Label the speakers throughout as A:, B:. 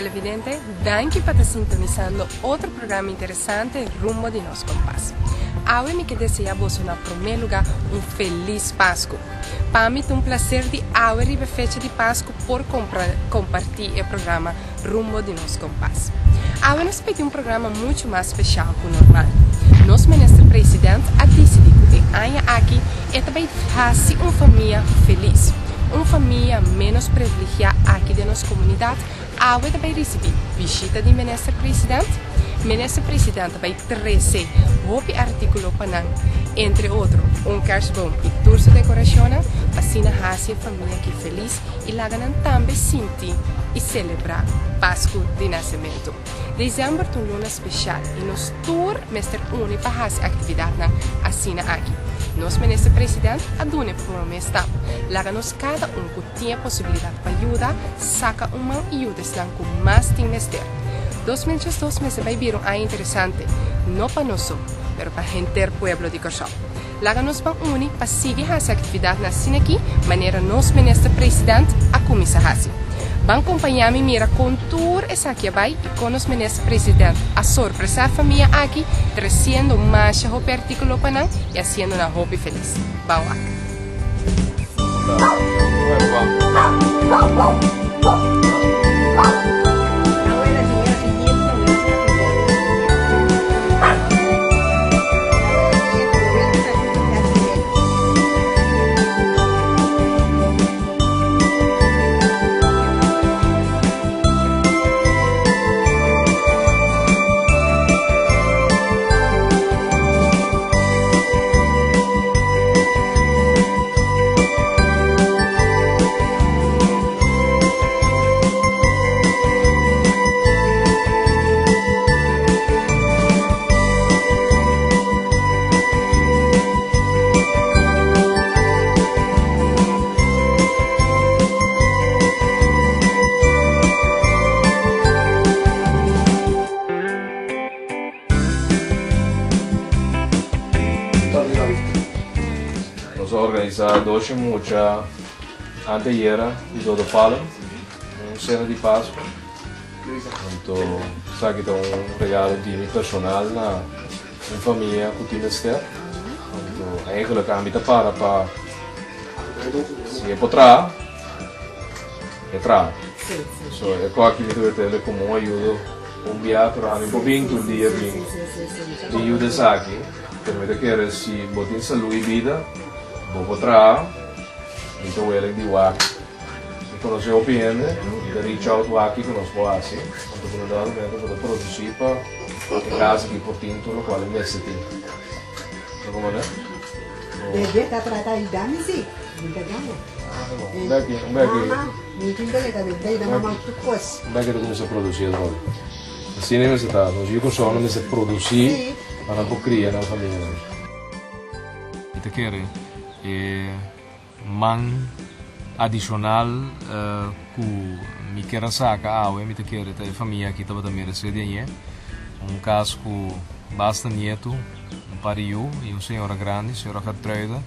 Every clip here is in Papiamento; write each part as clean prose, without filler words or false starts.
A: Televidente, danki pa ta sintonisando otro programa interesante Rumbo di Nos Kompas. Awe mi ke desea boso na prome luga un felis Pasku. Pa mi ta un placer di awe riba e fecha di Pasku por comparti e programa Rumbo di Nos Kompas. Awe nos pidi un programa muchu mas special ku normal. Nos Minister President a dicidi ku e aña aki e ta bay haci un famia felis. Un famia menos privilegia aki den nos comunidad awe ta bay ricibi bishita di Minister President. Minister President ta bay trece hopi articulo pa nan, entre otro un kerstboom y tur su decoracionnan, pa asina haci e famia aki felis y laga nan tambe sinti y celebra Pascu di Nacemento. December ta un luna special y nos tur mester uni pa haci actividadnan asina aki. Nos Minister President a duna e prome stap. Laga nos cada un cu tin e posibilidad pa yuda, saca un man y yuda esnan cu mas tin mester. 2012 mester bay bira un aña interesante, no pa nos so, pero pa henter pueblo di Corsou. Laga nos ban uni pa sigui hasi aktividatnan asina aki manera nos Minister President a kuminsá hasi. Ban kompañá mi mira kon tur esaki a bai i kon nos Minister President a sorpresá e famia aki tresiendo masha hopi artíkulo pa nan i hasiendo nan hopi felis. Ban wak.
B: Nos a organisa doce mucha anteayera di Dodo Palm, un cena di Pascua. Anto esaki ta un regalo di mi personal na un famia cu tin mester. Anto eigenlijk ami ta para pa si e por traha, e traha. So e coki mi ta wetele como un ayudo un bia, pero ami por bin tur dia bin bin yuda esaki. Pero mi ta kere si bo tin salud y bida, bo por traha, mi ta welen di wak. Mi conoce hopi hende, mi ta reach out wak kico nos por haci. Anto por un dado momento bo ta produci pa e casa aki por tin tur locual e mester tin. Bo comprende?
C: Bebe ta trata yuda mi si, mi ta gana.
B: Un beki, un beki.
C: Mama, mi tin bele ta mi ta yuda mama tur cos.
B: Un beki ta cuminsa produci atrobe. Asina e mester ta. Nos yu Kòrsou no mester produsí pa nan por kria nan famianan. Mi ta kere e man adishonal ku mi kier a saka awe, mi ta kere ta e famia aki tabata meresé di añe. Un kas ku basta nietu, un par di yu i un señora grandi, señora Gertruida,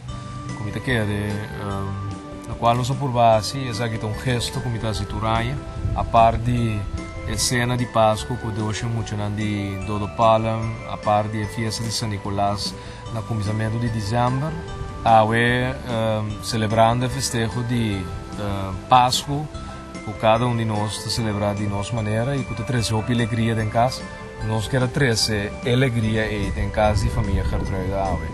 B: ku mi ta kere lokual nos a purba hasi, esaki ta un gesto ku mi ta hasi tur aña, apart di e sena di Pasku ku doshi muchanan di Dodo Palm, apart di e fiesta di San Nicolas na kuminsamentu di december. Awe selebrando e festeho di Pasku ku kada un di nos ta selebrá di nos manera i ku ta trese hopi alegria den kas. Nos kier a trese e alegria ei den kas di famia Gertruida awe.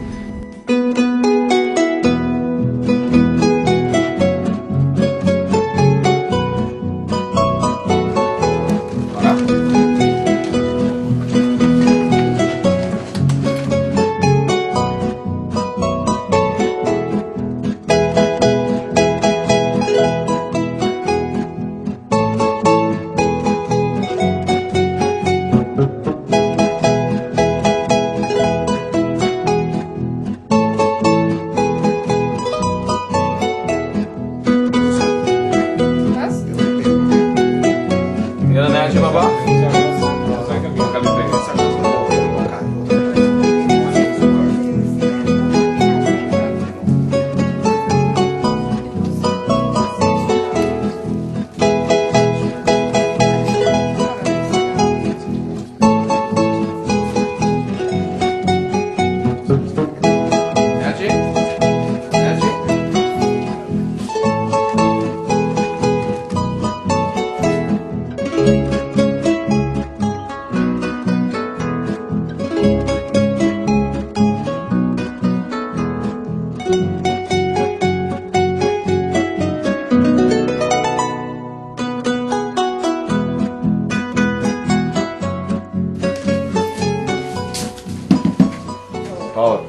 B: Power.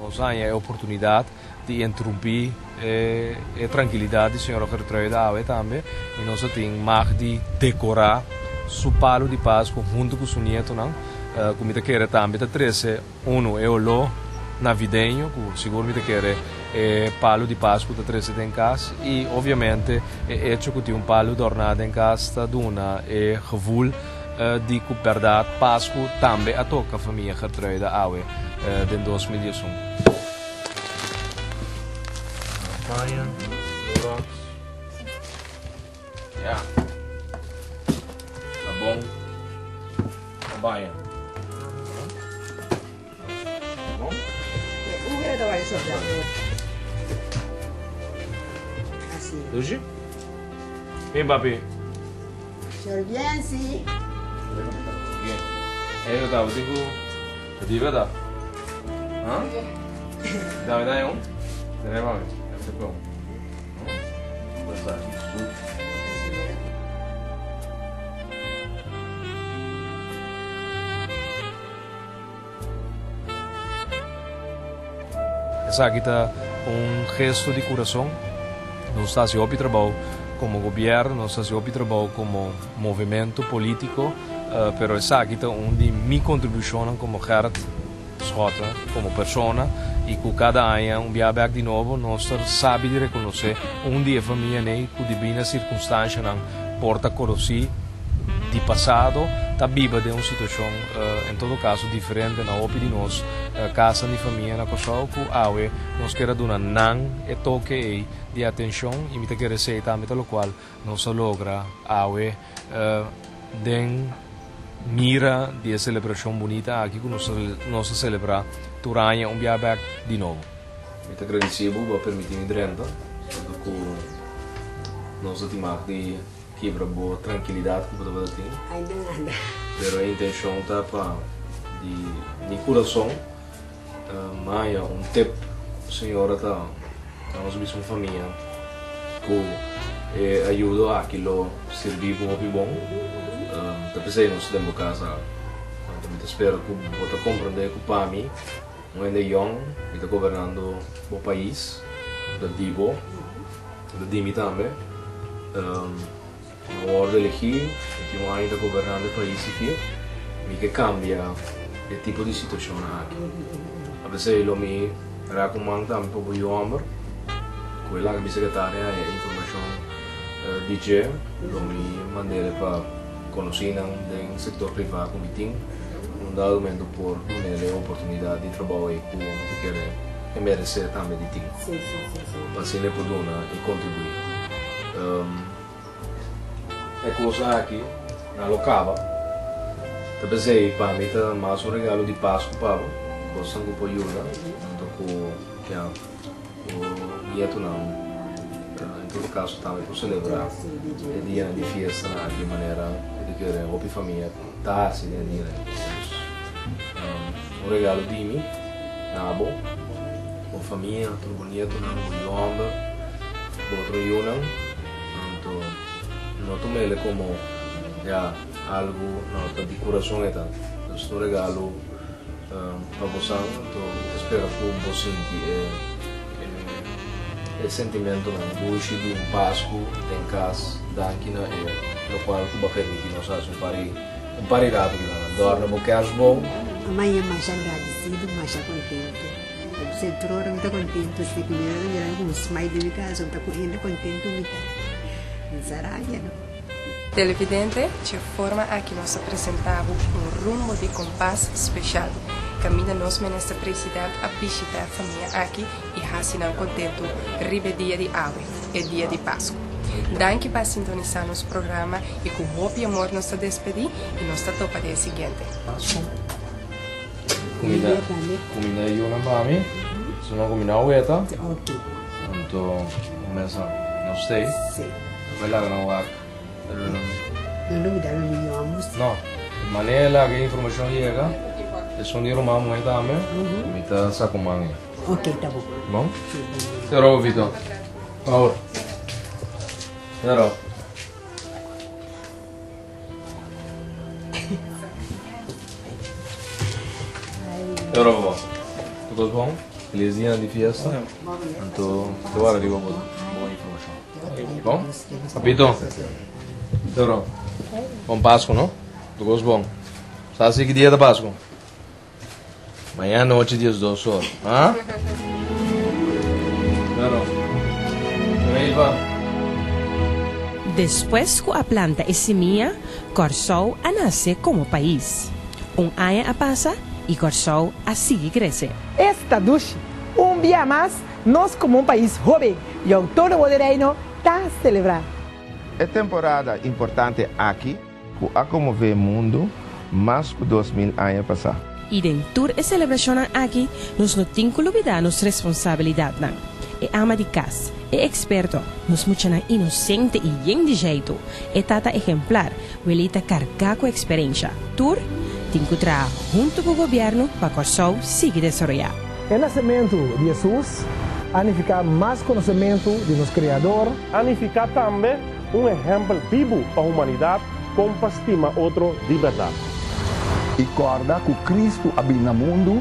B: Nos haña e oportunidat di interumpí e trankilidat di señora Gertruida awe tambe i nos a tin mag di dekorá su palu di Pasku huntu ku su nietonan ku mi ta kere tambe ta trese unu e oló navideño ku sigur mi ta kere e palu di Pasku ta trese den kas i obviamente e echo ku tin un palu dòrná den kas ta duna e gevoel di ku bèrdat Pasku tambe a toka famia Gertruida awe den 2011. Paña, Clorox. Ya. Ta bon. Ta baña. Bon. Dushi? Bin papi.
C: Sorbiensi.
B: Bien. Ey no taba tin ku di verdad. Ha? Dame dame un. Dame mami. Dame te un. Esaki ta un gesto di kurason. Nos ta hasi hopi trabou komo gobièrnu, nos ta hasi hopi trabou komo movementu polítiko, pero esaki ta un di mi kontribushonnan komo Gerrit Schotte, komo persona, i ku kada aña un bia bèk di nobo nos ta sabi di rekonosé un di e famianan ku dibina sirkunstanshanan por ta konosí di pasado ta biba den un situashon en todo kaso diferente na hopi di nos kasanan di famia na Kòrsou ku awe nos kier a duna nan e toke ei di atenshon i mi ta kere esei tambe ta lokual nos a logra awe den mira di e selebrashon bunita aki ku nos a selebrá tur aña un bia bèk di nobo. Mi ta gradisí bo bo a permití mi drenta tantu ku nos a tin mag di Kibra bo trankilidat ku bo tabata tin.
C: Ainda nada.
B: Pero e intenshon ta pa di mi kurason maya un tip ku señora ta nos bisa un famia ku e ayudo aki lo sirbi bo hopi bon. Ta p'esei nos ta den bo kas awe. Anto mi ta spera ku bo ta komprende ku pa mi un hende yòn mi ta gobernando bo pais, ta di bo. Ta di mi tambe. Mi a wòrdu elegí, mi tin un aña ta gobernando e pais aki. Mi ke kambia e tipo di situashonnan aki. A pesei lo mi raak un man tambe pa bo yu hòmber, ku e laga mi sekretaria haña e informashon di dje. Lo mi mand'é pa konosínan den sektor privá ku mi tin. Un dado momento por dun'é e oportunidat di trabou ei ku mi ta kere e meresé tambe di tin. Pa asina e por duna i kontribuí. E kos aki nan lo kaba. Ta p'esei pa mi ta mas un regalo di Pasku pa bo, kosnan ku por yuda anto ku ya bo nietonan en todo kaso tambe por selebrá e dianan di fiestanan aki manera ku ta kere hopi famia ta hasi den e dianan ei. Un regalo di mi na bo, bo famia, tur bo nietonan, bo yu hòmber, bo otro yunan. Anto no tum'el komo ya algu no ta di kurason e ta. Dus un regalo pa bosan, anto mi ta spera ku bo sinti e e sentimentonan dushi di un Pasku den kas danki na e lokual ku bo a permití nos hasi un par di Un par di rato ki nan a dòrna bo kerstboom.
C: Mama masha agradecido, masha contento. Semper ora mi ta contento si cu mi mira cu un smile den mi cara, mi ta cu hende contento mi ta. Mi sa rabia no.
A: Televidente, dje forma aki nos ta presenta bo un rumbo di kompas special, kaminda nos Minister President a bishita e famia aki i hasi nan kontentu riba e dia di awe, e dia di Pasku. Danki pa sintonisá nos programa i ku hopi amor nos ta despedí i nos ta topa den e siguiente.
B: Kumina, kumina e yunan pa mi. Si no kumina aweta, anto mesa no stay. Bai laga nan wak.
C: No lubida lo mi yomus.
B: No, manera laga e informashon yega, esun di ruman muhé tambe, mi ta sa ku man e.
C: Ok, ta bon.
B: Bon?
C: Sí, bon.
B: Te robo, Vito. Favor. Te robo. Ora bo. Tur kos bon? Feliz dia di fiesta. Anto te wara riba bo bon informashon. Bon? Papito. Ora. Bon Pasku no? Tur kos bon. Sa si ki dia ta Pasku? Mañana nochi 12 or. Ha? Ora. Ora.
A: Despues ku a planta e simia, Kòrsou a nase komo pais. Un aña a pasa i Kòrsou a sigui krese.
D: Esta dushi! Un bia mas, nos komo un pais hóben i outónomo di Reino ta selebrá.
E: E temporada importante aki ku a konmové mundu mas ku 2000 aña pasá.
A: I den tur e selebrashonnan aki nos no tin ku lubidá nos responsabilidatnan. E ama di kas, e eksperto, nos muchanan inosente i yen di zjeitu, e tata ehemplar, welita kargá ku eksperensha, tur tin ku traha huntu ku gobièrnu pa Kòrsou sigui desaroyá.
F: E nasementu di Hesus a nifiká mas konosementu di nos Kreador.
G: A nifiká tambe un ehèmpel bibu pa humanidat kon pa stima otro di bèrdat.
H: I kòrda ku Kristu a bin na mundu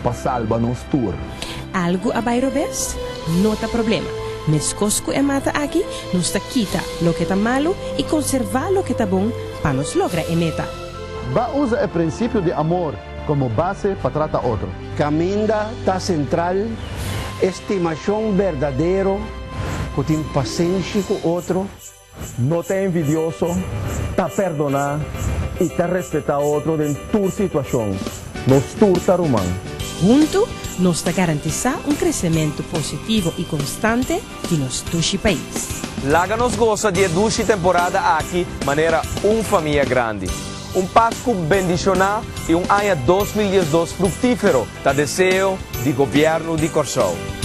H: pa salba nos tur.
A: Algu a bai robes? No ta problema. Meskos ku e mata aki, nos ta kita loke ta malu i konservá loke ta bon pa nos logra e meta.
H: Ba usa e prinsipio di amor komo base pa trata otro.
I: Kaminda ta sentral e stimashon berdadero ku tin pasenshi ku otro.
J: No ta envidioso, ta perdoná i ta respetá otro den tur situashon. Nos tur ta ruman.
A: Huntu nos ta garantisá un kresementu positivo i konstante di nos dushi pais.
K: Laga nos gosa di e dushi temporada aki manera un famia grandi. Un Pasku bendishoná i un aña 2012 fruktífero ta deseo di Gobièrnu di Kòrsou.